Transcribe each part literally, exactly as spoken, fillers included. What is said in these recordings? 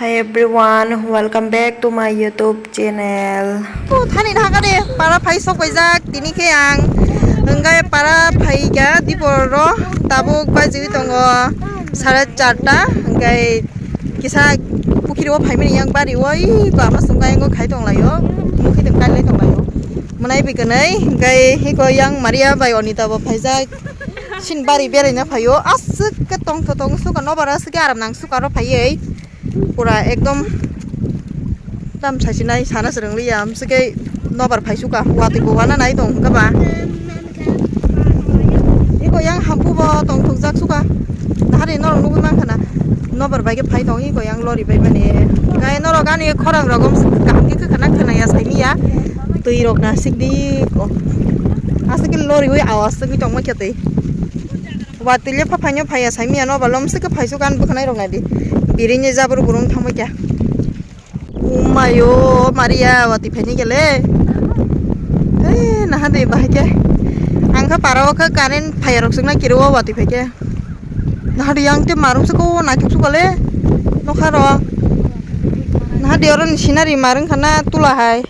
Hi everyone, welcome back to my YouTube channel. O thani dhaka de para phai sok paijak tini khe ang hwngai para phai kya dipor ro tabuk bajwi tongo sare charta hwngai kisa pukhiri o phaimani yang bari o i ko ama sungkai ngo khai tong laio mukhi tong kai lai tong laio mwnai bi kwnai hwngai hiko yang Maria bai Onita bo phaijak sin bari beraina phaio aswk khe tongtho tong suka nobar aswk khe aram nang suka ro phaiwi. Pura ekdom tam saisinai sana swrwng liya, amsike nobar phaisuka, watwi bo wana nai tong hwnkha ba. Eko yang hampu bo tong thokjak suka. Nahari norok nugwi mankha na, nobar bai khe phai tong eko yang lori bai mani. Gai norok ani khorang rok kaham khe khwna khwna ya saimiya. Twi rok na sik di ko. Asike lori wi awas twi tong ma khe twi. Watwi le pha phaino phaiya saimiya no balom se khe phaisu kan bwkhanai rok naidi. Birini jabru burung thangbai kya. Umayo Maria watwi phaini kele. Eh, naha de bahai khe. Ang kha para o khe current phaiya rok sukna kiri o watwi phai khe. Naha de yang te marung se ko naithok su kale. Nokha ro. Naha de oro ni scenery marung khana tula hai.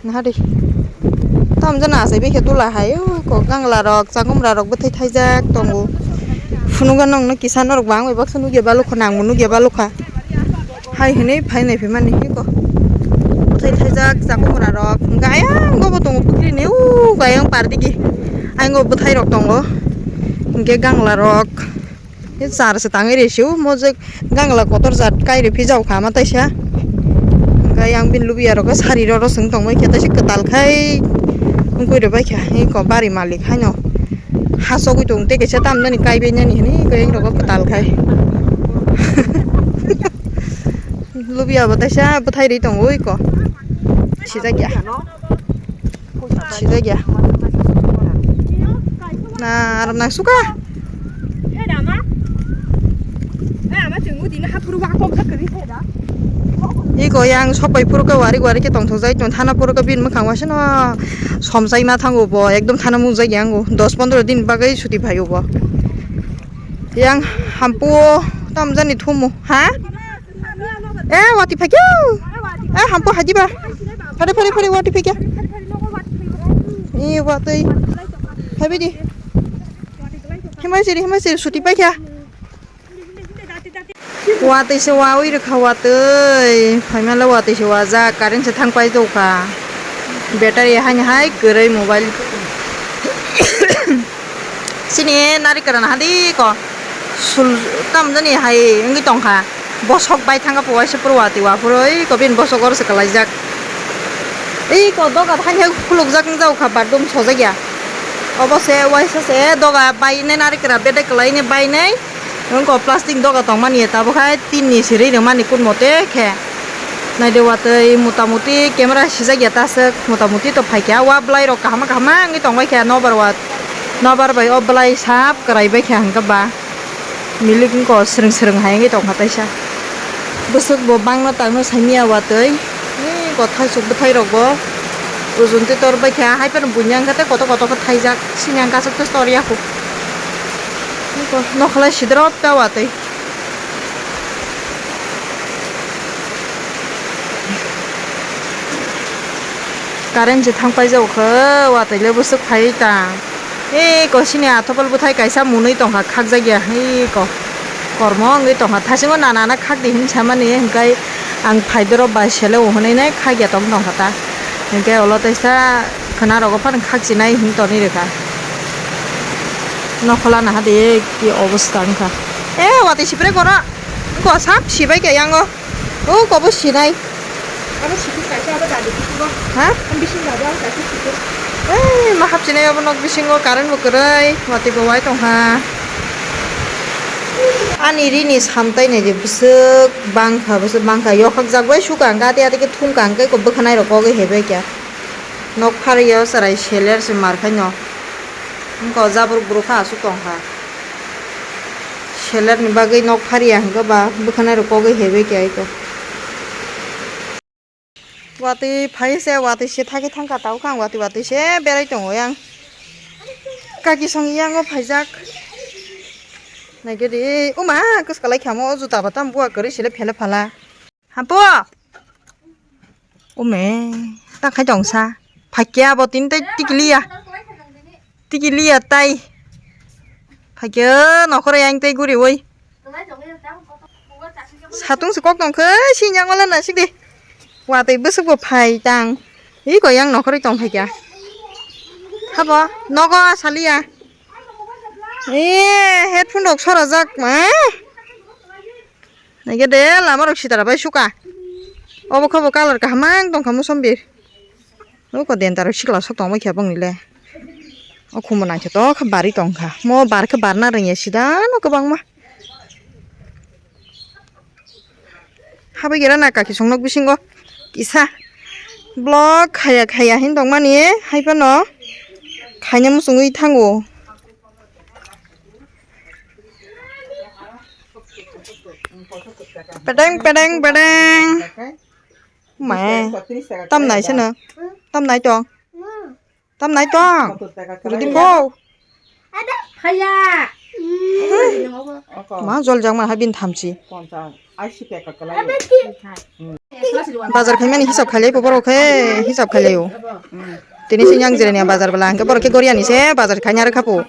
Naha de. Tam jana asai bekhe tula hai, o, kok gangla rok, chakumra rok bwthai thaijak tongo. Phunugo nongno kisa norok bang bai baksa nugya balukha, nangbo nugya balukha. Hai hwnwi phai nai phimani hiko. Bwthai thaijak chakumra rok. Hwnkhe ayang gobo tongo pukhrini, o, ayang par digi. Ayang o bwthai rok tongo. Hwnkhe gangla rok. He char se tangwi rw sio, mojek gangla kotor jat kai rw phijao kha ma taisa. Hwnkhe yang bini lubiya rok sari roro swng tong bai khe, taisa kwtal khai wngwi rw bai kha. He ko bari malik haino ha sogwi tong tei kaisa tamjani kai bai nani hinwi khe rok kwtal khai. Lubiya bo taisa bwthai rwi tongo oi ko. Sijak ya. Sijak ya. Na aram nang suka. Iko yang sopai puro ke wari wari ke tong thok jai tong thana puro ke bin mwkhang waisa no somsai ma thango bo ekdom thana mung jai yang go dos pondro din bagwi suti phai bo. Yang hampu o tamjani thumu ha? Eh, wati phakya. Eh, hampu hajiba. Phare, phare, phare, wati phakya. Eh, wati. Phaibidi. Himai siri, himai siri, suti paikya. Watwi se wawi rwkha watwi. Phaimala watwi se wajak, current se thang pai tokha. Battery haini hai kwrwi mobile. Sini narikra na hadi ko sul tamjani hai wngwi tongkha. Bosok bai thangkha po waisa puro watwi wa puro iko bini bosok oro se kwlaijak. Iko doga thani hai khulukjak wngjago kha bathroom sojakya. Obo se waisa se doga bainai narikra bedek kwlainai bainai. Wngkha o plastic doga tongmani, tabuk hai tin ni siri rwmani kun mote khe. Naidi watwi mota moti camera sijak ya ta aswk, mota moti to phaikha. Wa bwlai rok kaham kaham wngwi tongbai kha nobar wa, nobar bai o bwlai sap kwrai bai kha hwnkhe ba. Milik wngkha o swrwng swrwng hai wngwi tongkha taisa. Bwswk bo bangno tangno saimanya watwi. Ni ko thaisuk bwthai rok bo. Ujun twi tor bai kha, hai phano buini wngkha tei kotor kotor khe thaijak. Sini ang kasak tei tor ya kho. Nokhalai sidrop ta watwi. Current se thang paijak khe, watwi le bwswk phai tang. Eko sini athopal bwthai kaisa mwnwi tongkha, khakjak ya. Eko kormo wngwi tongkha. Thasingo nana na khak di hinwi samani, hwnkhe ang phaidoro bai sele o hwnwi nai khak ya tong tongkha ta. Hwnkhe ulo teisa khwna rogo phano khak chinai hinwi tonwi rwkha. Nokhola naha de ki obostha wngkha. E watwi sipre koro. Ko sap sibai khe yango. O kobo sinai. Abo sipri kaisa abo dadi bisingo. Ha? Ang bising dadi ang kaisa sipri. Ei, ma hapsinai abo nok bisingo current bo kwrwi, watwi bo wai tongkha. Ani rini samtai nai de bwswk bangkha, bwswk bangkha. Yokhak jak bai suka ang ati ati khe thungkha ang khe ko bwkhanai rok kogwi hebai kha. Nok phariyo chwrai seler se mar khaino. Wngkha o jabur bwrwkha aswk tongkha. Selerni bagwi nok phariya hwnkhe ba bwkhanai rok kogwi hebai khe aiko. Watwi phai se watwi se thagwi thangkha tabukhe ang watwi watwi se berai tongo yang. Kaki song yango phaijak. Naikhe di, uma, kwswk kalai khamo, o juta bo tamo buwa kwrwi sile phele phala. Hapo! Ume, ta khai tong sa. Phakya bo tin tei tikiliya. Tikiliya tai. Phakya nokhoroi ang tei guriwi. Satung se kok tong khe, si nyang wala na sik di. Watwi bwswk bo phai tang. Iko yang nokhoroi tong phaikya. Habo, nogo asaliya. E, headphone rok sorajak ma. Naikhe de lama rok sitara bai suka. Obo khe bo colour kaham ang tongkha mosombir. Oko dentaro sikla sok tongbai khe bongni le. O khumo naithotok khe bari tongkha. Mo bar khe barna rwngya sida no kwbangma. Habwi gera na kaki songnok bisingo kisa vlog khaya khaya hin tongmani hai phano khaina muchungwi thango. Pedeng, pedeng, pedeng. Mai. Tam nai seno. Tam nai tong. Tam nai tong. Rudi po. Haya. Ma jol jang ma habin thamchi. Bazar khaimani hisab khailai po borok khe hisab khailai o. Tini se yang jirani bazar bela hingke borok khe goriani se bazar khaina rwkha po.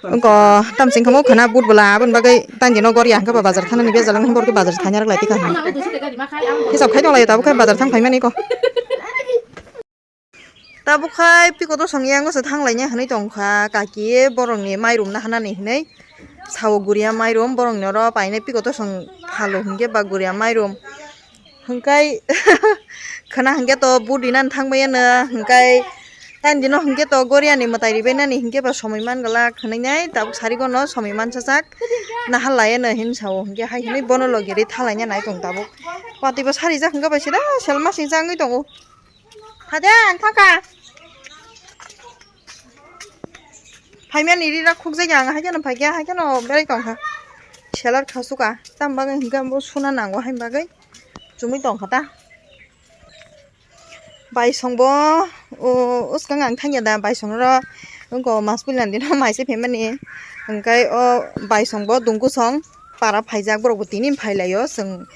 Wngko tam sing khamo khana but bela aboni bagwi tang dino goria hingke ba bazar khanani bejal wngkhe borok khe bazar khaina rwklai tikha hwnwi. Hisab khai tonglaio tabuk khe bazar thang khaimani ko. Tabuk khai piko to song yango se thang laina hwnwi tongkha kaki borokni mairum na hanani hwnwi sao guria mairum borokni oro paine piko to song phalo hingke ba guria mairum. Hingkai khwna hingke to budi nani thangbai ano hingkai tani dino hingke to goriani mwtai ribai nani hingke ba somoi man glak hwnwi nai tabuk sari bono somoi man sajak nahal lai ano hin sao hingke hai hwnwi bono logi ri thalai nai tong tabuk watwi bo sari jak hingke bai sida sel masing jangwi tongo hade ang thangkha. Phaimani rira khukjagya ang haikhe no phaikhe haikhe no berai tongkha. Selar khasuka tam bagwi hinkhe bo suna nango haini bagwi chumui tongkha ta. Baisongbo o uskang ang thangya da baisong ro wngko mas puilani dino maise phaimani hingkai o baisongbo dungkusong para phaijak borokbo tini phailaio chwng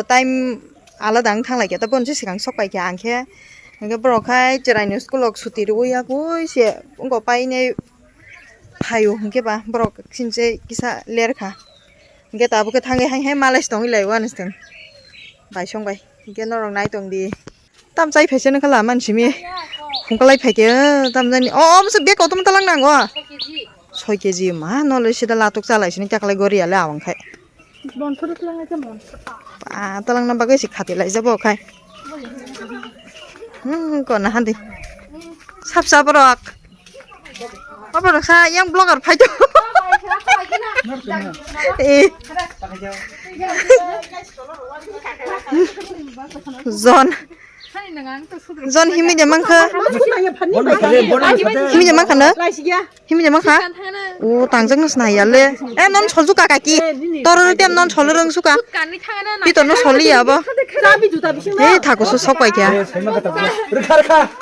time alada wng thanglaikhe ta bonsi swkang sok paikha ang khe. Hingke borok hai chwraino school rok suti rwui yapui se wngkha painai phaio hingke ba borok sinse kisa lerkha hingke tabuk khe thangwi hai hai malai se tongwi lai o ani swtang baisong bai hingke norok nai tongdi tam chai phaisa nokha lama ni simi hungkalai phaikhe tam jani o omo se bag kotorma talang nango soi keji ma nole sida latok chalai sini chaklai gori ale awang khai. Monthor tlang aja monthor. Ah, tlang na bagwi si khati lai jabo khai. Hmm, ko na handi. Sap sap rok. Apa rok sa yang blogger phai to. Eh. Jon. Jon himi de mangkha. Himi de mangkha na? Himi de mangkha? O tangjak no snai ya le. Eh, non sol suka kaki. Toro tem non sol rwng suka. Pitor no sol ya bo. Eh, thaku su sok pai kya.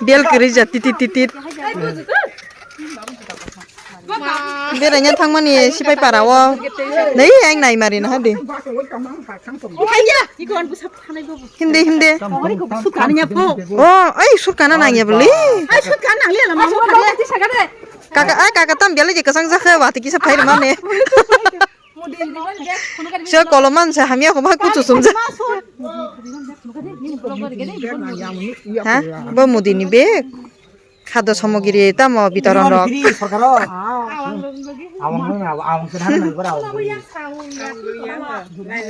Bel kiri ja titit titit. Beraina thangmani sipai para o. Nei ang nai mari na hadi. Himde himde. O ai sut kana nang ya beli. Kaka ai kaka tam beli je kasang jakha wati kisa phai mane. Se koloman se hamya ko ba kuchu sumja. Ha? Bo mudi ni bag. Khado samogiri tamo bitoron rok.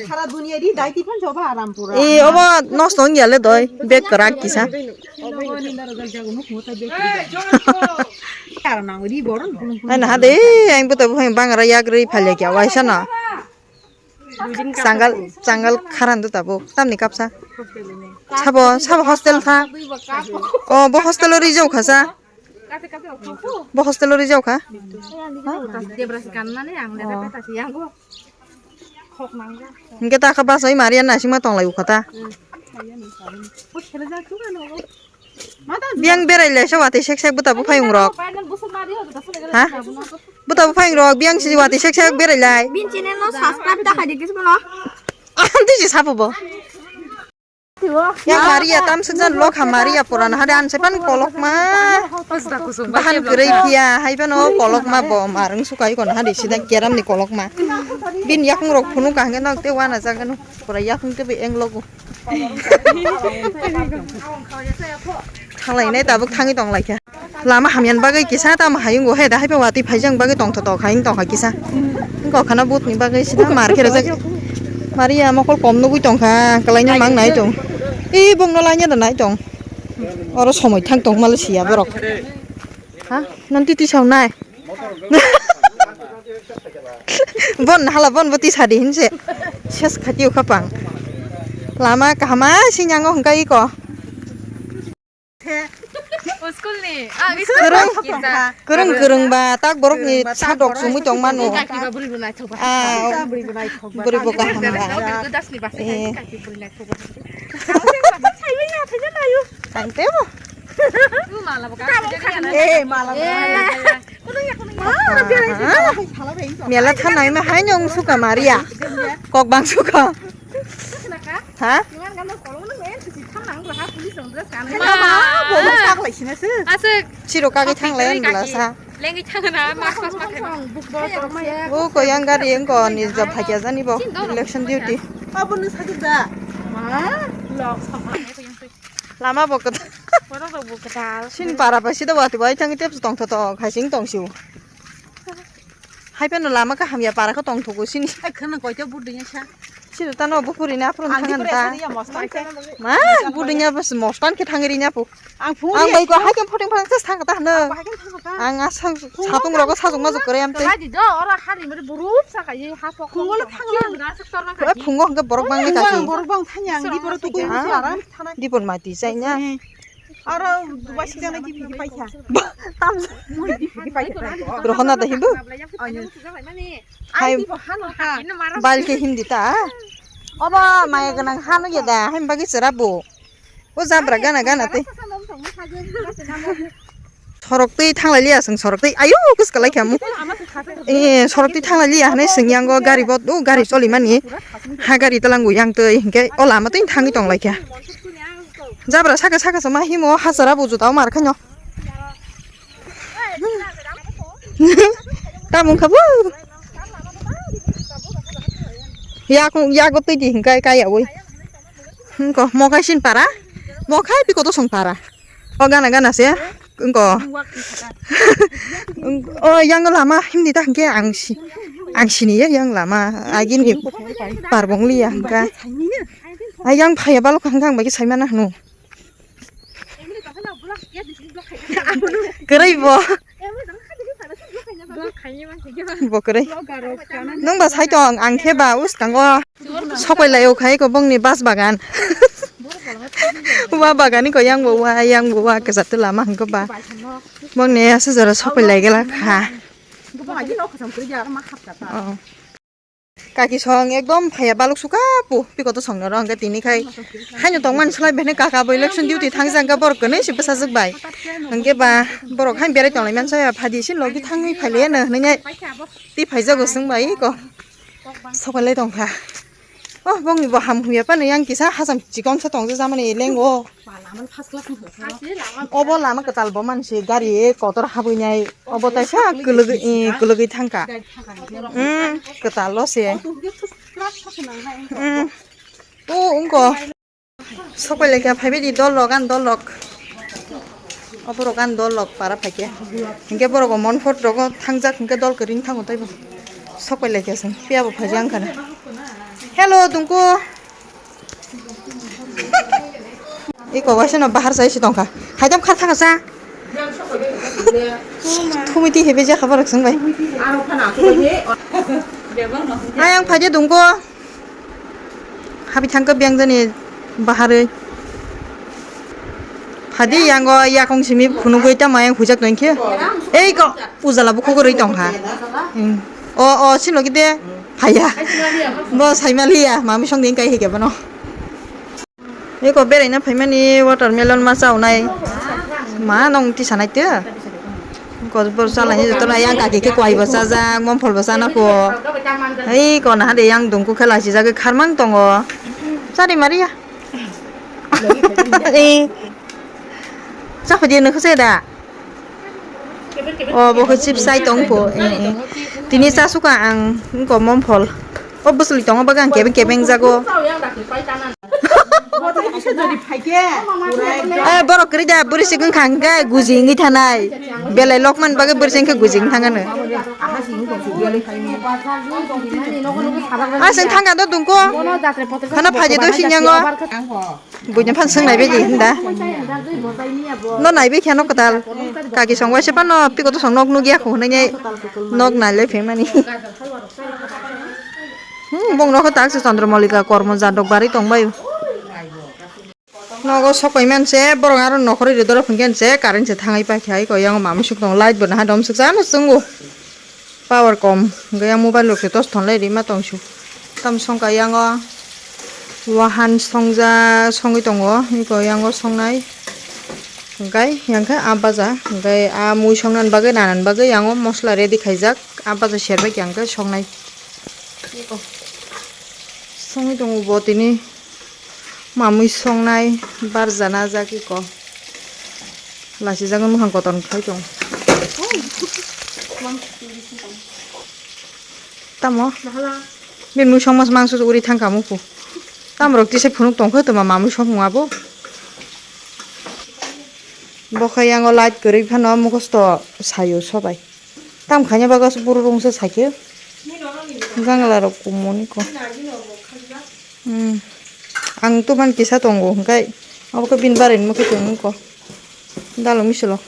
Sara dunia di dai tipan coba aram pura. E obo nosto wngya le doi bek kwrak kisa. Ai naha de ang bo to bangara yagrwi phalya kya waisa na. Changal changal kharan do tabuk tamni kapsa. Sabo sabo hostel tha. O bo hostel o rijao khasa. Bo hostel o rijao kha. Hingke ta kha bachai Maria nasingma tonglai ukha ta. Biyang berai lai sa watwi sek sek buta buphayung rok. Ha? Buta buphayung rok biyang si watwi sek sek berai lai. Bin channel no subscribe da khai di kis bono. Am twi si sapo bo. Ya Maria tam sejak lok ha Maria pura na hade an sepan kolok ma. Bahan kwrwi phiya hai phano kolok ma bo marwng sukai kono hade sida keram ni kolok ma. Bin yakung rok phunu kahne nok te wana jaga no pura yakung te be eng logo. Thanglai nai tabuk thangwi tong lai kha. Lama hamya ni bagwi kisa tamo hayung bo he da hai phe watwi phaijak bagwi tongthotok hayung tongkha kisa. Wngkha khana but ni bagwi sida mar khe rwjak. Maria mokol kom nugwi tongkha kwlaina mang nai tong. I bung no laina da nai tong. Oro somoi thang tong malo siya borok. Ha? Nang titi saw nai. Bon hala bon bo tisa di hinse. Ses khati o khapang. Lama kahama sinyango hingka iko. O school ni. Ah, Kwrwng, kwrwng, kwrwng ba tak borok ni sadok sumui tong mano. Kaki ba bwrwi bo naithok ba. Ah, bwrwi bo kaham ba. Bwrwi bo das ni basa kaki bwrwi naithok ba. Tang tebo. Eh, mala. Mela thanai ma hai nyong suka Maria. Kok bang suka. Ha? Aswk. Siro kagi thanglai ang bela sa. Lengwi thangna mas mas ma khaima. O koyang gari engko ni job phakya jani bo. Election duty. Abo nung sakit da. Ma, lok sama. Lama bo kwtal. Borok rok bo kwtal. Sin para bai sida wati bai thang tep tong tho to khai sing tong siu. Hai phano lama ka hamya para ka tong thogo sini. Ai khana koi ta buding sa. Sini tano bupuri na phurun thang ta. Ma buding ya bas mostan ke thang ri nya pu. Ang phung. Ang bai ko hai ke photing phang sa thang ta hano. Ang asa satung rogo sajung majung kore am te. Ora hari mere burup sa kai ha sok. Phung wala thang la. Phung hong ke borok bang ni ka. Borok bang thang yang di borok tu ko aram. Dipon mati chai nya. Aro dubai sida na gibi gibi paikha. Tam. Mui gibi gibi paikha. Rohona da hindu. Hai. Balke hindi ta. Oba maya ganang hanu ya da. Hai bagi serabu. O jabra gana gana te. Sorok twi thanglai liya song sorok twi ayo kis kalai khamu. Eh sorok twi thanglai liya hane sing yango gari bot o gari choli mani. Ha gari talangu yang twi hinke o lama twi thangwi tong lai kha. Jabra saka saka sama himo hasara buju tau mar khanyo. Tamung khabu. Yaku yaku twi di hinkai kai awi. Hingko mokai sin para. Mokai piko to song para. O gana gana se. Hingko. O yang lama himdi ta hingke ang si. Ang sini ya yang lama. Agini parbong liya hingka. Ayang phaya balok hangkang bagi saimana hanu. Kwrwi bo. Bo kwrwi. Nung ba sai tong ang khe ba uskango. Sokoi lai o khai ko bongni bas bagan. Wa bagan ko yang bo wa yang bo wa kesa tula ma hangko ba. Bongni asa jora sokoi lai gela kha. Oh. Kaki song ekdom phaiya balok suka pu piko to song noro hingke tini khai haino tongmani slai bene kaka bo election duty thang jang khe borok kwnwi se bwsajwk bai hingke ba borok hai berai tonglai mansa ya phadi sin logi thangwi phailai no hinwi ti phaijago chwng bai ko sokolai tongkha oh bongni bo ham huya phano yang kisa hacham chikon sa tongja jamani lengo. Obo lama kwtal bo mansi gari kotor habwi nai obo taisa kwlwgwi kwlwgwi thangkha. Kwtal o se. O wngkho. Sokoi laikha phaibai di dol rok ani dol rok. Obo rok ani dol rok para phaikhe. Hinkhe borok o monpot rogo thangjak hinkhe dol kwrwi thango taibo. Sokoi laikha chwng phiya bo phaijak wngkha na. Hello Tungku. Iko waisa no bahar sai si tongkha. Haidam khar thangsa. Thumui ti hebe jakha borok sung bai. Ayang phaide dungko. Habi thangka biyang jani baharwi. Phadi yango yakong simi phunugwi tamo yang hujak tongkhe. Ei ko ujala bukhuk rwi tongkha. Hmm. O o sino kide phaya. Bo saimaliya mami song din kai hike bono. Eko beraina phaimani watermelon ma chaunai. Ma nong tisa nai te. Kosbor chalai joto na yang kaki ke kwai bo chajak, momphol bo chana po. Hei ko na de yang dungku khe lachi jagwi kharmang tongo. Chari maria. Eh. Chaphadi no khose da. O bo khe chips sai tong po. Eh, eh. Tini cha suka ang ko momphol. O bwswli tongo bagan kebeng kebeng jago. Eh, borok kwrwi da, bwrwi se wngkha hwnkhe guji wngwi thanai. Belai lokman bagwi bwrwi se wngkha guji wngwi thangano. Ah, chwng thangkha do dungko. Khana phaidi do sinyango. Buini phan swng naibe di hinda. No naibe khe no kwtal. Kaki song waisa phano piko to song nok nukya kho hwnwi nok nailai phaimani. Hmm, bong nokho tak se Chandra Malika kormo jadok bari tong baio. Nogo sokoi manse borok aro nokhorwi ri dorop hinkhe se current se thangai paikha iko yang mamui suk tongo light bo naha dom suksa ano chwngo power kom hwnkhe yang mobile rok se tos thonlai rima tong su tam songkha yango wahan songja songwi tongo iko yango songnai hwnkhe yang khe ah baja hwnkhe ah mui songnani bagwi nanani bagwi yango mosla ready khaijak ah baja serbai khe yang khe songnai. Songwi tongo bo tini mamui songnai barjana jagwi ko lasijagwi mukhang kotor khai tongo. Tamo bini mui songma mangso uri thangkha muku. Tamrok tisa phunuk tongkha toma mamui songmung abo. Bo khe yango light kwrwi phano mukhusto sayo sobai. Tam khaina bagwi aswk buru rungsa sakhe. Jangla rok kumuni ko. Hmm. Ang to man kisa tongo hwnkhe abo khe bini barini mukhe tongwi ko. Dalo misilo.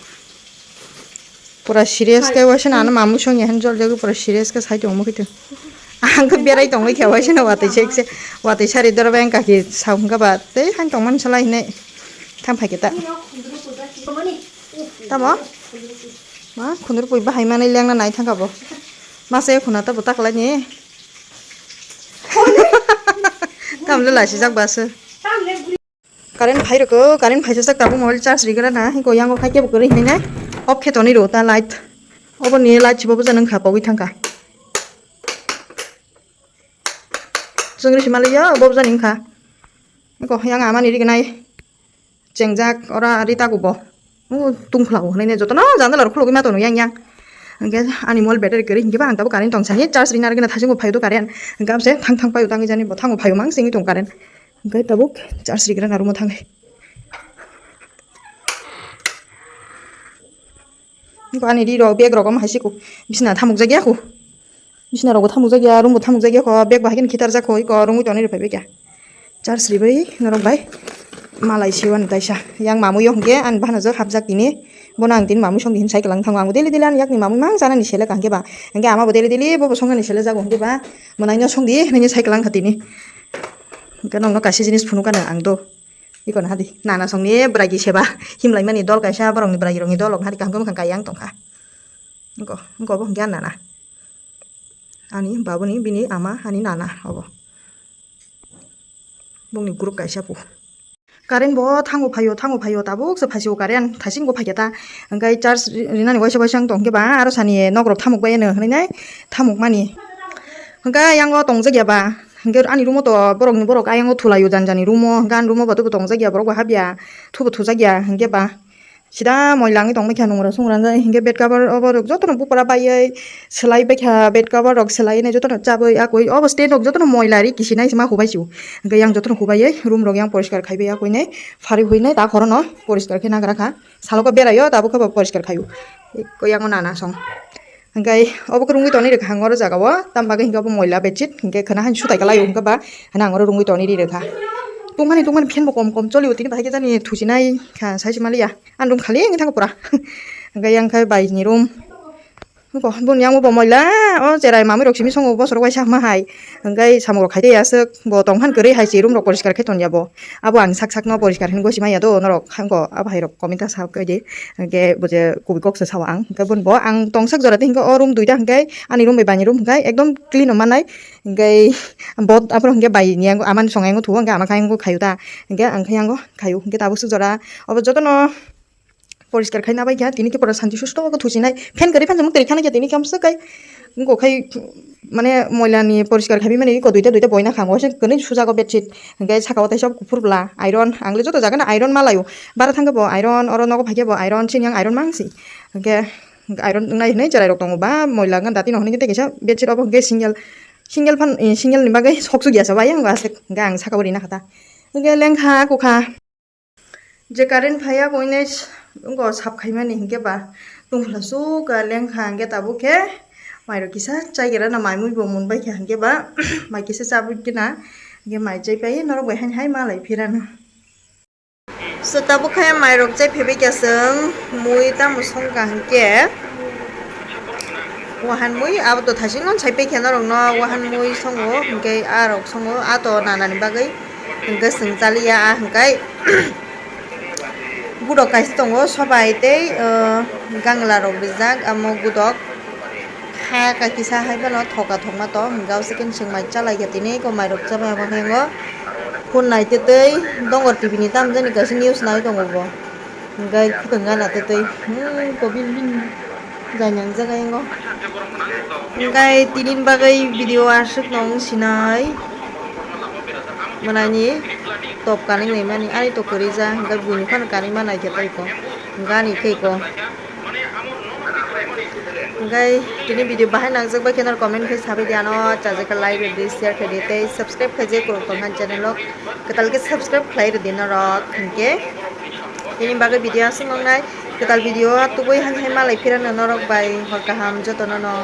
Pura serious khe waisa nana mamui songya han jol jagwi pura serious khe sai tongo mukhe tong. Ang khe berai tongwi khe waisa no watwi sekse watwi sari doro bai ang kaki sao hwnkha ba tei han tongmani salai hinai. Tham phaikhe ta. Tamo? Ma khundur pui bahai manwi lengna nai thangkha bo. Masa khuna ta bo taklai ni. Tamle laisijak baso. Current phai rwkho, current phaisa sak tabuk mobile charge rigra na, hiko yango khai kebo kwrwi hinwi nai. Off khe tonwi rw ta light. Obo ni light chibo bwsa nang kha pogwi thangkha. Chwngri si maliya obo bwsa ni wngkha. Hiko yang amani rignai. Chengjak ora ari tago bo. O tungphla o hinui jotono jandala rok khulugui ma tono yang yang. Hingke ani mobile battery kwrwi hingke ba ang tabuk current tong sani charge rina rwgena thasing bo phaio do current. Hingke abse thang thang paio tangwi jani bo thango phaio mang singwi tong current. Hingke tabuk charge rigra na room o thangwi. Hingke ani ri rok bag rok omo hai siko bisna thamuk jak ya ko. Bisina rok bo thamuk jak ya, room bo thamuk jak ya kho, bag bo hai kheno khitar jak kho, iko rungwi tonwi rw phai bai kha. Charge ribai norok bai malai siwani taisa. Yang mamui yo hwnkhe ani bahanajak hapjak tini. Bono ang tini mamui songdi hin cycle ang thango. Ang bo daily daily ani yakni mamui mang chanani selek ang khe ba. Hwnkhe ama bo daily daily bo bo songnani selek jago hwnkhe ba. Mwnaino songdi hinwi cycle ang kha tini. Hwnkhe nokno kaisa jinis phunukha no ang do. Iko no hadi. Nana songni bwragi seba. Himlaimani dol kaisa borokni bwragi rokni dol rok hadi kaham khe mwkhang kaiya ang tongkha. Iko, iko bo hwnkhe ang nana. Ani babuni bini ama ani nana obo. Bongni group kaisa po. Current bo thango phaio, thango phaio, tabuk se phaisio current, thasing bo phaikhe ta. Hwnkhe charge ri-, rinani waisa waisa wng tong khe ba, aro sani nok rok thamuk bai no hinui nai, thamuk mani. Hwnkhe yang o tong jak ya ba, hwnkhe ani room o to borok ni borok ayang o thulai o jani jani room o, hwnkhe ani room o bo tong jak ya, borok bo hap ya, thu bo thu jak ya, hwnkhe ba. Sida moila wngwi tongbaikha nungra sungra wngwi, hinkhe bed cover obo rok jotono bupra baiwi swlaibaikha, bed cover rok swlaiwi jotono chabwi akwui obo stand rok jotono moila ri kisinai se ma hubai sio. Hinkhe yang jotono hubaiwi room rok yang poriskar khaibai akwui nai, phari huinai ta khorono poriskar khe nagra kha. Salo khe beraio tabuk khe bo poriskar khaio. Eko yang nana song. Hinkhe obo khe rungwi tonwi rwkha ang oro jaga o, tamo bagwi hinkhe obo moila bedsheet hinkhe khwna hani sutai kwlaio hinkhe ba, hwnwi ang oro rungwi tonwi ri rwkha. Tungmani tungmani fan bo kom kom cholio tini bahai khe jani thusinai kha sai se maliya. Ani room khali wngwi thango pura. Hwnkhe yang khe bai ni room. Bo, boni yango bo moila, o cherai mamui rok simi songo bosor waisa ma hai. Hingke samung rok khai tei aswk bo tong phan kwrwi hai si room rok poriskar khai ton ya bo. Abo ang sak sak no poriskar hinwi gosi maya do norok hangko abo hai rok comment ta sa khe di. Hingke bo je kubui kok se sao ang. Hingke boni bo ang tong sak jora tei hingke o room duita hingke ani room bai bani room hingke ekdom clean no manai. Hingke bo aphuru hingke bai ni yango amani song yango thuo hingke ama kha yango khayu ta. Hingke ang kha yango khayu hingke tabuk suk jora obo jotono poriskar khai nabai kha, tini khe pura santi susto khe thusinai. Fan kwrwi phan samung twi khana khe tini khe amswk kai. Wngkok khai mane moila ni poriskar khai mani iko duita duita boina kha. Waisa kwrwi sujago bedsheet. Hingke saka o teisa kuphur bwla iron. Ang le joto jaga no iron ma laio. Bara thang khe bo iron, oro nogo phai khe bo iron, chini ang iron mang si. Hingke iron wngnai hinui cherai rok tongo ba moila wngkha dati no hinui khe tei kaisa bedsheet obo hingke single, single phan, eh, single ni bagwi sok suk ya sa bai ang aswk hingke ang saka o rina kha ta. Hingke lengkha kukha. Je current phaiya boino s-, wngkha sap khaimani hinkhe ba tungphla suk lengkha hinkhe tabuk khe mairok kisa chaigerana mai mui bo munbaikha hinkhe ba mai kisa chabwi khena hinkhe mai chaipai norok bai haini hai malai phirano. So tabuk khe mairok chai phaibaikha chwng mui tamo songkha hinkhe. Wahan mui abo to thasing no sai paikha norok no wahan mui songo hinkhe a rok songo a to nana ni bagwi hinkhe chwng chaliya a hinkhe gudok kaisa tongo sobai tei gangla rok rijak amo gudok kha kisa hai phano thoka thokma tong hinkhe o second chwng mai chalaikha tini eko mairok chabai abo khe phone naitwi twi dongor T V ni tamjani kaisa news nai tongo bo. Hingke khwtwng gana tei tei, hmm, kobil bini jai nang jaga yango. Hingke tini bagwi video aswk nung sinai. Manani top kaning nai mani, ani to kwrwi ja, hingke buini phano kaning ma nai khe tei ko. Hingke ani khe ko. Hingke tini video bahai nang jak bai khe nor comment khe sabai di ano, chajak khe like rwdi, share khe di tei subscribe khe je kwrwng tong kha channel o. Kwtal khe subscribe khlai rwdi norok hinkhe. Tini bagwi video aswk wngnai. Kwtal video o tubui hani hai malai phirano norok bai hor kaham jotono no.